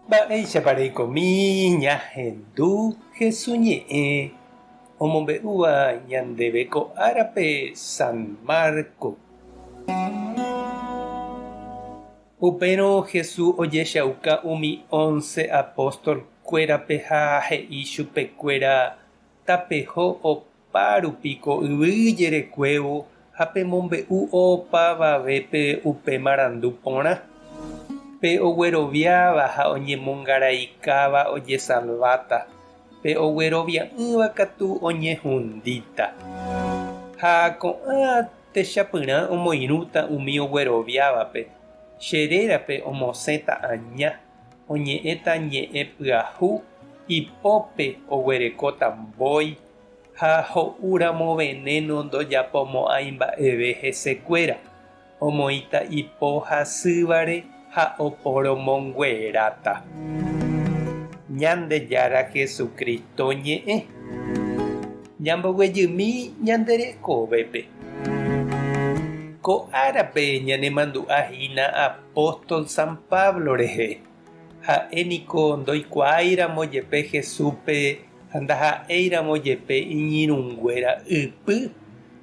Mba'éichapa reikomi ñahendu Hesu ñe'ẽ omombe'úva ñandéve ko árape San Marco? Upérõ Jesús ojechauka umi once apóstol kuérape ha he'i chupe kuéra, Tapeho opa rupi ko yvy jerekuévo ha pemombe'u opavavépe upe marandu porã. Pe ogueroviáva ha oñemongaraikáva ojesalváta, pe oguerovia'ỹva katu oñehundíta. Ha ko'ã techapyrã omoirũta umi ogueroviávape, che rérape omosẽta aña, oñe'ẽta ñe'ẽ pyahu, ipópe oguerekóta mbói, ha ho'úramo venéno ndojapomo'ãi mba'eve hesekuéra, omoĩta ipo hasývare ha oporomongueráta. Ñandejára Jesucristo ñe'ẽ. Ñamboguejymi ñande rekovépe. Ko árape ñanemandu'a hína apóstol San Pablo rehe. Ha'e niko ndoikuaáiramo jepe Jesúspe ha ndaha'éiramo jepe iñirũnguéra ypy,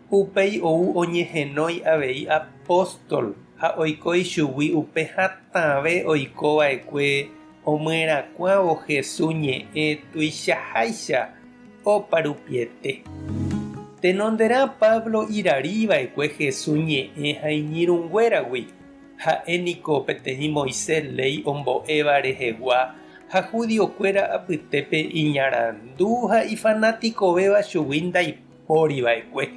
upéi ou oñehenói avei apóstol ha oiko ichugui upe hatãve oiko va'ekue omyerakuãvo Jesús ñe'ẽ tuichaháicha oparupiete. Tenonderã Pablo irari va'ekue Jesús ñe'ẽ ha iñirũnguéragui. Ha'e niko peteĩ Moisés léi ombo'éva rehegua ha judiokuéra apytépe iñarandu ha ifanatikovéva chugui ndaipóri va'ekue.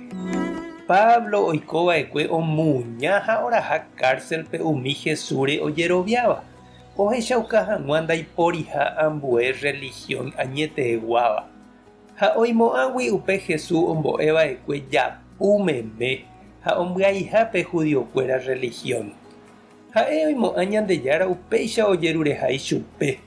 Pablo oiko va'ekue omuña ha oraha kárselpe umi Jesúsre ojeroviáva, ohechauka hag̃ua ndaiporiha ambue rrelihión añeteguáva. Ha oimo'ãgui upe Jesús ombo'e va'ekue japu meme ha ombyaiha pe judiokuéra rrelihión. Ha'e oimo'ã Ñandejára upéicha ojerureha ichupe.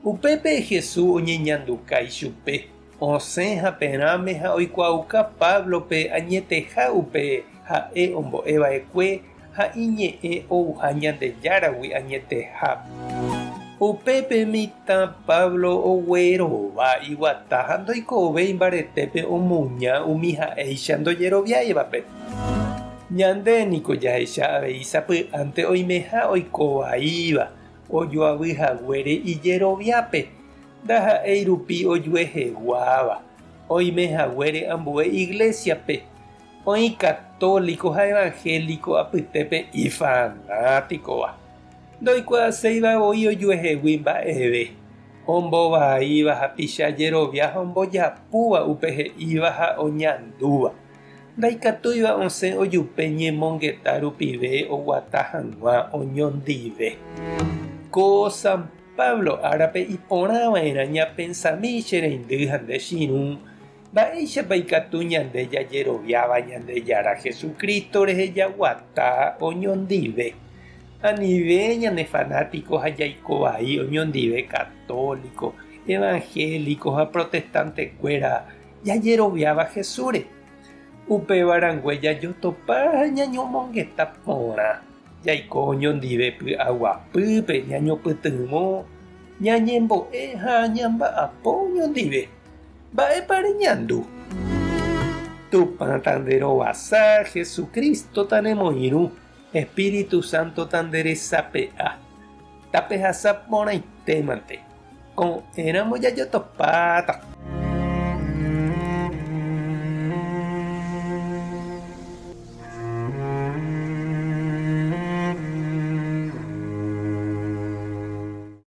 Upépe Jesús oñeñanduka ichupe, osẽ haperãme ha oikuaauka Páblope añeteha upe ha'e ombo'e va'ekue ha iñe'ẽ ouha Ñandejáragui añeteha. Upépe mitã Pablo oguerova iguata ha ndoikovéi mbaretépe omuña umi ha'éicha ndojeroviáivape. Ñande niko jahecha avei sapy'ánte oimeha oiko vaíva ojoavy haguére ijeroviápe, ndaha'éi rupi ojueheguáva, oime haguére ambue iglésiape. Oĩ católico ha evangélico apytépe ifanátikova, ndoikuaaséiva voi ojuehegui mba'eve, ombovaíva hapicha jerovia ha ombojapúva upe he'íva ha oñandúva, ndaikatúiva osẽ ojupe ñemongeta rupive oguata hag̃ua oñondive. Ko San Pablo árape iporãva'erã ñapensami che reindy ha nde chirũ Mba'éichapa ikatu ñande jajeroviáva Ñandejára Jesucristo rehe jaguata oñondive? Anive ñane fanático ha jaiko vai oñondive católico, evangélico ha protestante-kuéra jajeroviáva Jesúsre. Upéva rangue jajotopa ha ñañomongeta porã, jaiko oñondive py'aguapýpe, ñañopytyvõ, ñañembo'e ha ñamba'apo oñondive. Mba'épa reñandu? Tupã tanderovasa, Jesucristo tanemoirũ, Espíritu Santo tanderesape'a. Tapehasa porãitémante. Ko'ẽramo jajotopáta.